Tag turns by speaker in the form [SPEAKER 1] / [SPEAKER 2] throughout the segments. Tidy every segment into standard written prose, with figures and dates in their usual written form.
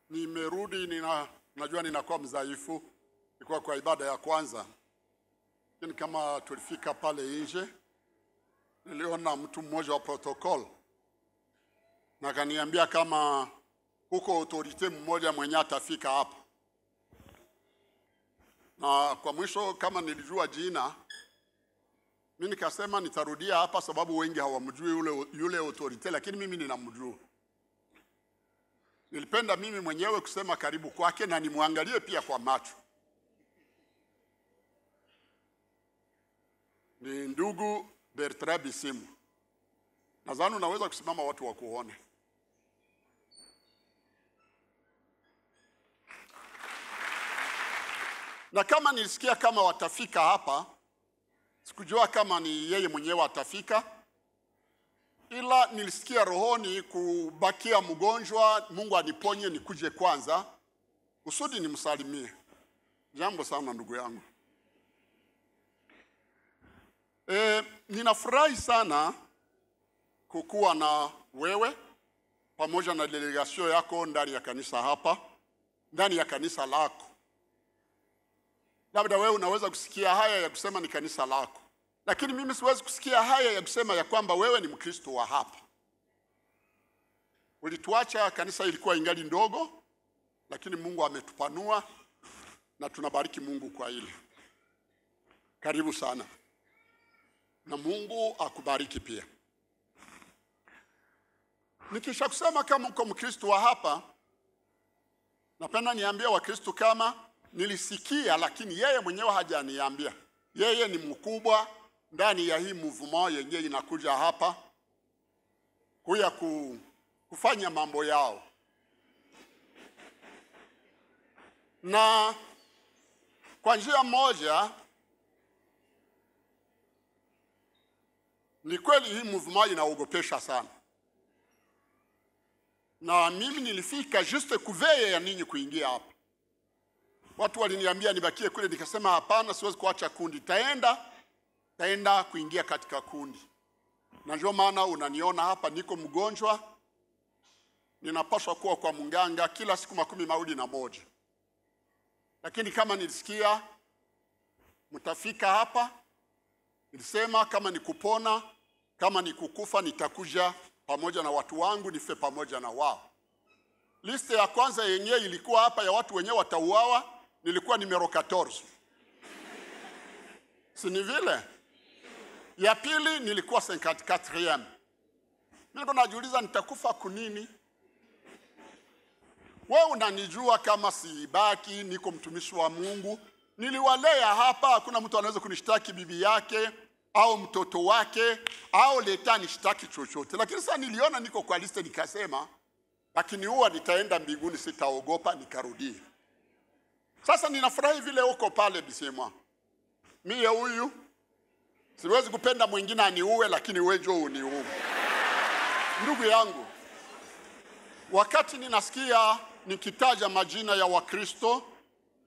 [SPEAKER 1] Nimerudi, najua ninakuwa mdhaifu, nilikuwa kwa ibada ya kwanza. Lakini kama tulifika pale nje, niliona mtu mmoja wa protocol na akaniambia kama huko autorite mmoja mwenye atafika hapa. Na kwa mwisho kama nilijua jina, mimi nikasema nitarudia hapa sababu wengi hawamjui yule autorite, lakini mimi ninamjua. Nilipenda mimi mwenyewe kusema karibu kwake na nimwangalie pia kwa macho. Ni ndugu Bertrand Bisimwa. Nadhani unaweza kusimama watu wakuone. Na kama nilisikia kama watafika hapa, sikujua kama ni yeye mwenyewe atafika, ila nilisikia rohoni kubakia mgonjwa, Mungu aniponye nikuje kwanza, usudi nimsalimie. Jambo sana ndugu yangu. Ninafurahi sana kukuwa na wewe pamoja na delegation yako ndani ya kanisa hapa, ndani ya kanisa lako. Labda wewe unaweza kusikia haya ya kusema ni kanisa lako, lakini mimi siwezi kusikia haya ya kusema ya kwamba wewe ni Mkristo wa hapa. Ulituacha kanisa ilikuwa ingali ndogo, lakini Mungu ametupanua na tunabariki Mungu kwa hili. Karibu sana. Na Mungu akubariki pia. Nikisha kusema kama uko Mkristo wa hapa, napenda niambie Wakristo kama nilisikia, lakini yeye mwenyewe hajaniambia. Yeye ni mkubwa ndani ya hii movement yenyewe inakuja hapa kuya kufanya mambo yao. Na kwa njia moja ni kweli hii movement inaogopesha sana. Na mimi nilifika juste kuveye ya ninyi kuingia hapa. Watu waliniambia nibakie kule, nikasema hapana, siwezi kuacha kundi. Taenda kuingia katika kundi. Na ndio maana unaniona hapa niko mgonjwa. Ninapaswa kuwa kwa mganga kila siku 21. Lakini kama nilisikia mtafika hapa, nilisema kama ni kupona, kama ni kukufa, nitakuja pamoja na watu wangu, nife pamoja na wao. Liste ya kwanza yenyewe ilikuwa hapa ya watu wenyewe watauawa, nilikuwa numero 14. Si ni vile? Ya pili nilikuwa 54e. Mimi najiuliza nitakufa kunini? Wewe unanijua kama sibaki, niko mtumishi wa Mungu. Niliwalea hapa, hakuna mtu anaweza kunishtaki bibi yake au mtoto wake au leta nishtaki chochote. Lakini sasa niliona niko kwa liste nikasema lakini huwa nitaenda mbinguni, sitaogopa, nikarudia. Sasa ninafurahi vile uko pale Bisimwa. Mie huyu siwezi kupenda mwingine aniue, lakini wewe njoo uniue. Ndugu yangu, wakati ninasikia nikitaja majina ya Wakristo,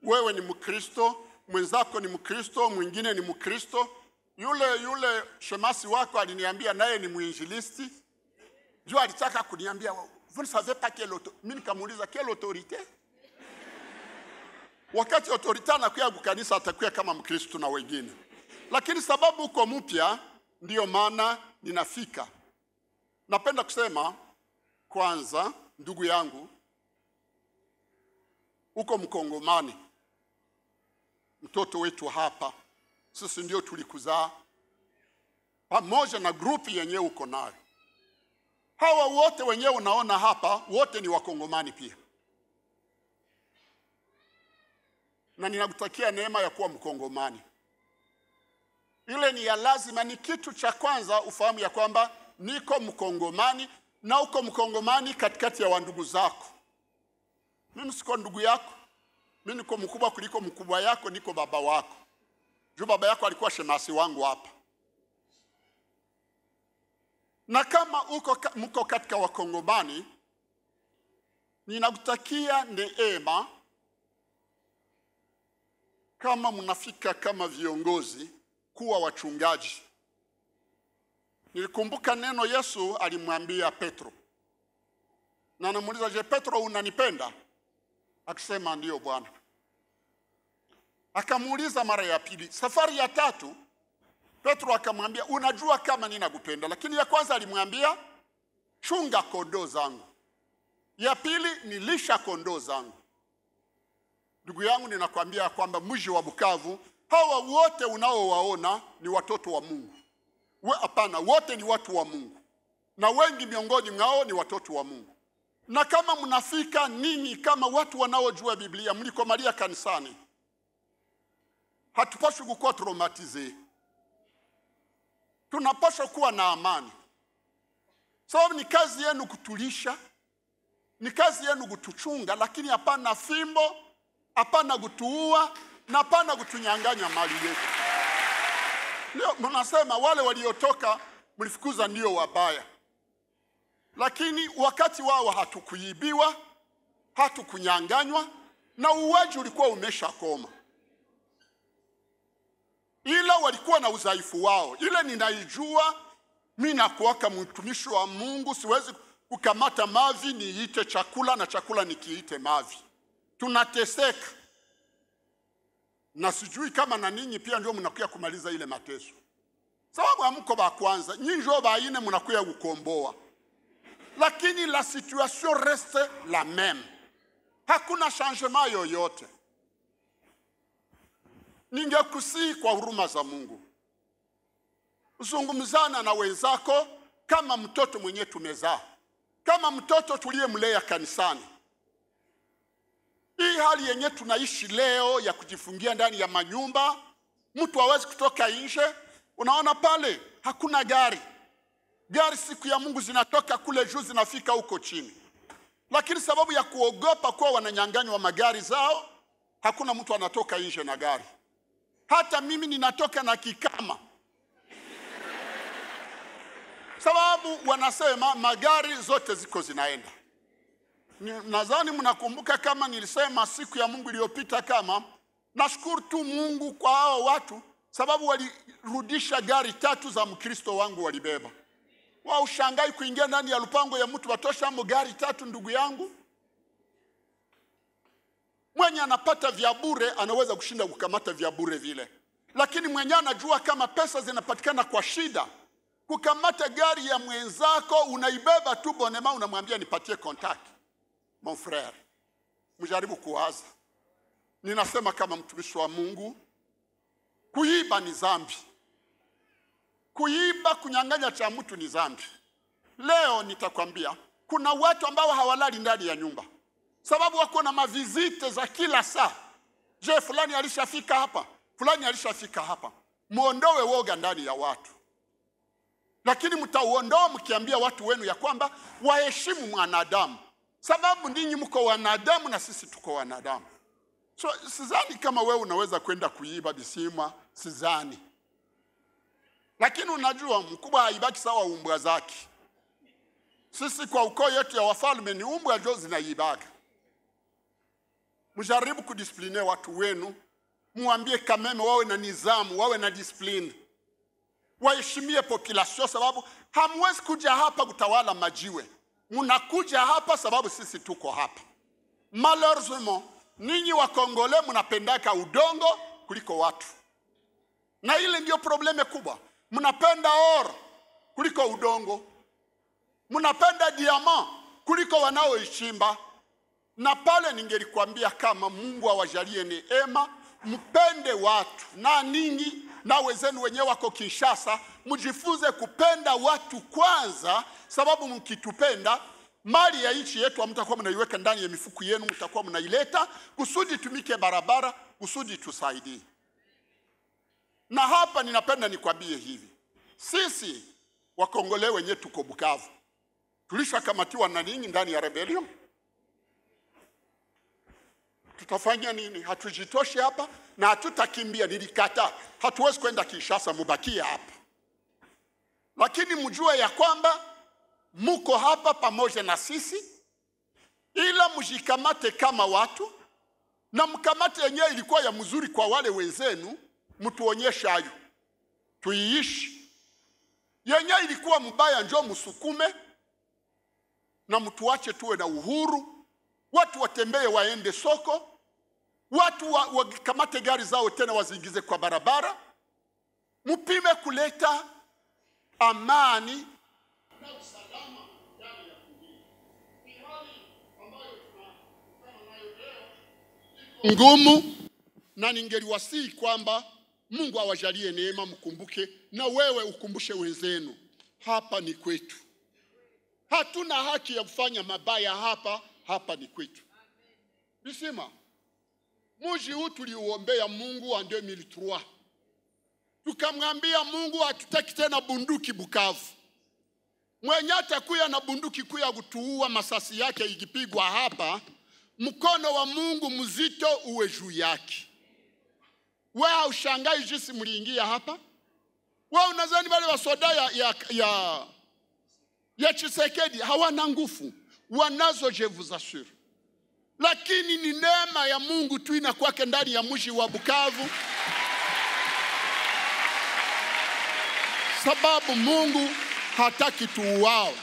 [SPEAKER 1] wewe ni Mkristo, mwenzako ni Mkristo, mwingine ni Mkristo. Yule shemasi wako aliniambia naye ni mwinjilisti. Jua alitaka kuniambia, vous ne savez pas quelle autorité. Mimi nikamuuliza quelle autorité? Wakati autorité anakuja kanisa atakuwa kama Mkristo na wengine. Lakini sababu uko mpya ndio maana ninafika. Napenda kusema kwanza, ndugu yangu, uko Mkongomani, mtoto wetu hapa, sisi ndio tulikuzaa pamoja na grupi yenyewe uko nayo. Hawa wote wenyewe unaona hapa, wote ni Wakongomani pia. Na ninakutakia neema ya kuwa Mkongomani. Ile ni ya lazima, ni kitu cha kwanza ufahamu ya kwamba niko Mkongomani na uko Mkongomani katikati ya wandugu zako. Mimi siko ndugu yako. Mimi niko mkubwa kuliko mkubwa yako, niko baba wako. Juu baba yako alikuwa shemasi wangu hapa. Na kama uko mko katika Wakongomani, ninakutakia neema kama mnafika kama viongozi kuwa wachungaji. Nilikumbuka neno Yesu alimwambia Petro. Na anamuuliza, je, Petro unanipenda? Akisema ndio Bwana. Akamuuliza mara ya pili. Safari ya tatu Petro akamwambia, unajua kama ninakupenda. Lakini ya kwanza alimwambia, chunga kondoo zangu. Ya pili, nilisha kondoo zangu. Ndugu yangu, ninakwambia kwamba mji wa Bukavu, hawa wote unaowaona ni watoto wa Mungu. Hapana, wote ni watu wa Mungu. Na wengi miongoni mwao ni watoto wa Mungu. Na kama mnafika ninyi kama watu wanaojua Biblia, mlikomalia kanisani, hatupaswi kukuwa traumatize. Tunapaswa kuwa na amani. Sababu ni kazi yenu kutulisha, ni kazi yenu kutuchunga, lakini hapana fimbo, hapana kutuua, na hapana kutunyang'anya mali yetu. Leo mnasema wale waliotoka mlifukuza ndio wabaya. Lakini wakati wao hatukuibiwa, hatukunyang'anywa, na uwaji ulikuwa umeshakoma. Ila walikuwa na udhaifu wao. Ile ninaijua, mimi nakuwaka mtumishi wa Mungu, siwezi kukamata mavi niite chakula na chakula nikiite mavi. Tunateseka. Na sijui kama na ninyi pia ndio mnakuja kumaliza ile mateso. Sababu hamko ba kwanza, nyinyi ndio baine mnakuja kukomboa. Lakini la situation reste la même. Hakuna changement yoyote. Ningekusihi kwa huruma za Mungu, zungumzana na wenzako kama mtoto mwenye tumezaa, kama mtoto tuliyemlea kanisani. Hii hali yenye tunaishi leo ya kujifungia ndani ya manyumba, mtu hawezi kutoka nje. Unaona pale hakuna gari. Gari siku ya Mungu zinatoka kule juu zinafika huko chini. Lakini sababu ya kuogopa kuwa wananyang'anywa magari zao, hakuna mtu anatoka nje na gari. Hata mimi ninatoka na kikama. Sababu wanasema magari zote ziko zinaenda. Nadhani mnakumbuka kama nilisema siku ya Mungu iliyopita kama nashukuru tu Mungu kwa hao watu, sababu walirudisha gari 3 za Mkristo wangu walibeba. Wao ushangai kuingia ndani ya lupango ya mtu watosha mo gari 3, ndugu yangu. Mwenye anapata vya bure anaweza kushinda kukamata vya bure vile. Lakini mwenye anajua kama pesa zinapatikana kwa shida, kukamata gari ya mwenzako unaibeba tu bonema, unamwambia nipatie contact. Mon frère, mjaribu kuwaza. Ninasema kama mtumishi wa Mungu, kuiba ni dhambi. Kuiba, kunyang'anya cha mtu ni dhambi. Leo nitakwambia kuna watu ambao hawalali ndani ya nyumba, sababu wako na mavizite za kila saa. Je, fulani alishafika hapa? Fulani alishafika hapa. Muondoe woga ndani ya watu. Lakini mtauondoa mkiambia watu wenu ya kwamba waheshimu mwanadamu. Sababu ninyi mko wanadamu na sisi tuko wanadamu. So sidhani kama wewe unaweza kwenda kuiba bisima, sidhani. Lakini unajua mkubwa haibaki sawa umbwa zake. Sisi kwa ukoo yetu ya wafalme ni umbwa ndio zinaibaka. Mjaribu kudiscipline watu wenu, muambie kameme wawe na nizamu, wawe na discipline. Waheshimie population, sababu hamwezi kuja hapa kutawala majiwe. Mnakuja hapa sababu sisi tuko hapa. Malheureusement, ninyi wa Kongole mnapendaka udongo kuliko watu. Na ile ndio probleme kubwa. Mnapenda or kuliko udongo. Mnapenda diamant kuliko wanaoichimba. Na pale ningelikwambia kama Mungu awajalie neema, mpende watu. Na ninyi na wenzenu wenyewe wako Kinshasa, mjifunze kupenda watu kwanza, sababu mkitupenda mali ya nchi yetu hamtakuwa mnaiweka ndani ya mifuko yenu, mtakuwa mnaileta kusudi tumike barabara, kusudi tusaidie. Na hapa ninapenda nikwambie hivi, sisi Wakongole wenyewe tuko Bukavu, tulishakamatiwa na ninyi ndani ya rebellion. Tutafanya nini? Hatujitoshi hapa na hatutakimbia. Nilikataa, hatuwezi kwenda Kinshasa, mubakie hapa. Lakini mjue ya kwamba muko hapa pamoja na sisi, ila mjikamate kama watu, na mkamate yenyewe ilikuwa ya mzuri kwa wale wenzenu, mtuonyeshe hayo tuiishi. Yenyewe ilikuwa mbaya, njoo msukume. na mtuache tuwe na uhuru, watu watembee waende soko, watu wakamate gari zao tena waziingize kwa barabara. Mpime kuleta amani na usalama ndani ya kijiji. Ni hali ambayo tunakutana nayo leo ngumu, na ningeliwasihi kwamba Mungu awajalie neema, mkumbuke na wewe ukumbushe wenzenu, hapa ni kwetu. Hatuna haki ya kufanya mabaya hapa, hapa ni kwetu. Bisema, muji huu tuliuombea Mungu en 2003. Tukamwambia Mungu hatutaki tena bunduki Bukavu. Mwenye atakuya na bunduki kuya kutuua, masasi yake ikipigwa hapa, mkono wa Mungu mzito uwe juu yake. Wewe ushangai jinsi mliingia hapa? Wewe unadhani wale wasoda ya Tshisekedi hawana nguvu? Wanazo, je vous assure. Lakini ni neema ya Mungu tu inakuwa ndani ya mji wa Bukavu. Sababu Mungu hataki tuuawe.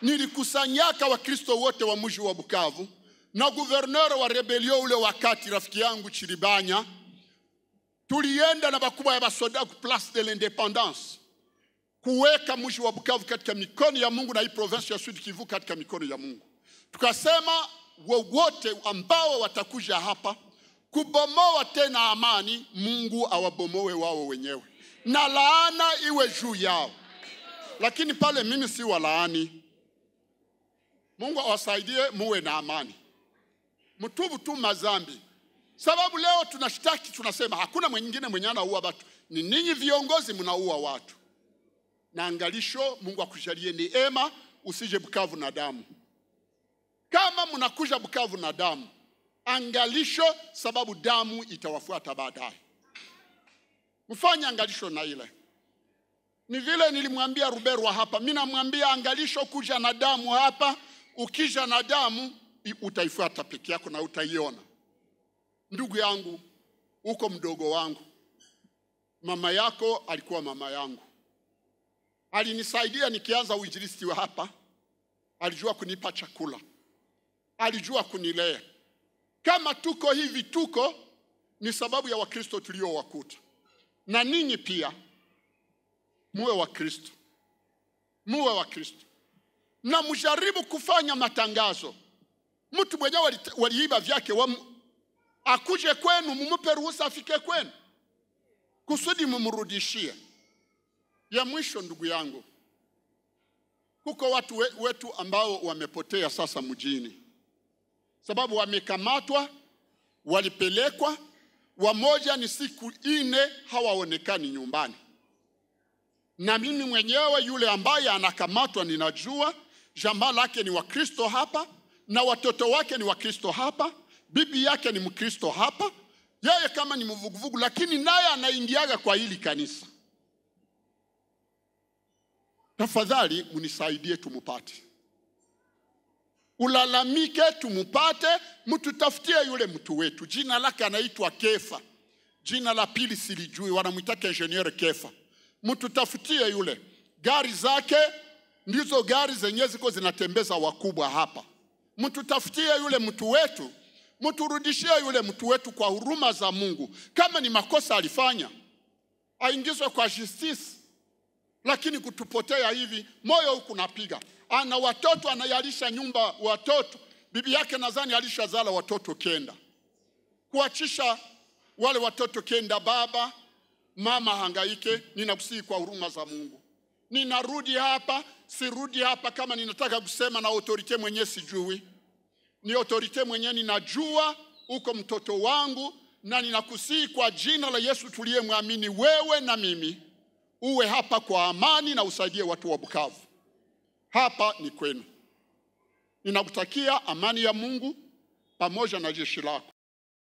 [SPEAKER 1] Nilikusanyaka Wakristo wote wa mji wa Bukavu na gouverneur wa rebelio ule wakati, rafiki yangu Chiribanya, tulienda na bakubwa ya basoda ku Place de l'Independance kuweka mji wa Bukavu katika mikono ya Mungu na hii province ya Sud Kivu katika mikono ya Mungu. Tukasema wote ambao watakuja hapa kubomoa tena amani, Mungu awabomoe wao wenyewe na laana iwe juu yao. Lakini pale mimi si walaani. Mungu awasaidie muwe na amani. Mtubu tu mazambi. Sababu leo tunashtaki, tunasema hakuna mwingine mwenye anaua watu. Ni ninyi viongozi mnaua watu. Na angalisho, Mungu akujalie neema, usije Bukavu na damu. Kama mnakuja Bukavu na damu, angalisho, sababu damu itawafuata baadaye. Mfanye angalisho na ile. Ni vile nilimwambia Ruberwa hapa, mimi namwambia angalisho kuja na damu hapa, ukija na damu utaifuata peke yako na utaiona. Ndugu yangu, uko mdogo wangu. Mama yako alikuwa mama yangu. Alinisaidia nikianza uinjilisti wa hapa. Alijua kunipa chakula. Alijua kunilea. Kama tuko hivi tuko, ni sababu ya Wakristo tuliowakuta. Na ninyi pia muwe Wakristo. Muwe Wakristo. Na mjaribu kufanya matangazo. Mtu mwenyewe waliiba vyake akuje kwenu, mumupe ruhusa afike kwenu kusudi mumrudishie. Ya mwisho, ndugu yangu, kuko watu wetu ambao wamepotea sasa mjini. Sababu wamekamatwa, walipelekwa, wamoja ni siku 4 hawaonekani nyumbani. Na mimi mwenyewe yule ambaye anakamatwa ninajua, jamaa lake ni Wakristo hapa, na watoto wake ni Wakristo hapa, bibi yake ni Mkristo hapa, yeye kama ni mvuguvugu, lakini naye anaingiaga kwa hili kanisa. Tafadhali mnisaidie tumupate. Ulalamike tumupate, mtutafutie yule mtu wetu. Jina lake anaitwa Kefa. Jina la pili silijui, wanamuita Engineer Kefa. Mtutafutie yule. Gari zake ndizo gari zenye ziko zinatembeza wakubwa hapa. Mtutafutie yule mtu wetu. Mturudishie yule mtu wetu kwa huruma za Mungu. Kama ni makosa alifanya, aingizwe kwa justice. Lakini kutupotea hivi, moyo huku napiga. Ana watoto, anayalisha nyumba watoto. Bibi yake nadhani alishazala watoto 9. Kuachisha wale watoto 9, baba, mama hangaike, ninakusihi kwa huruma za Mungu. Ninarudi hapa, sirudi hapa kama ninataka kusema na autorite mwenye sijui. Ni autorite mwenye ninajua, uko mtoto wangu, na ninakusihi kwa jina la Yesu tuliyemwamini wewe na mimi, uwe hapa kwa amani na usaidie watu wa Bukavu. Hapa ni kwenu. Ninakutakia amani ya Mungu pamoja na jeshi lako.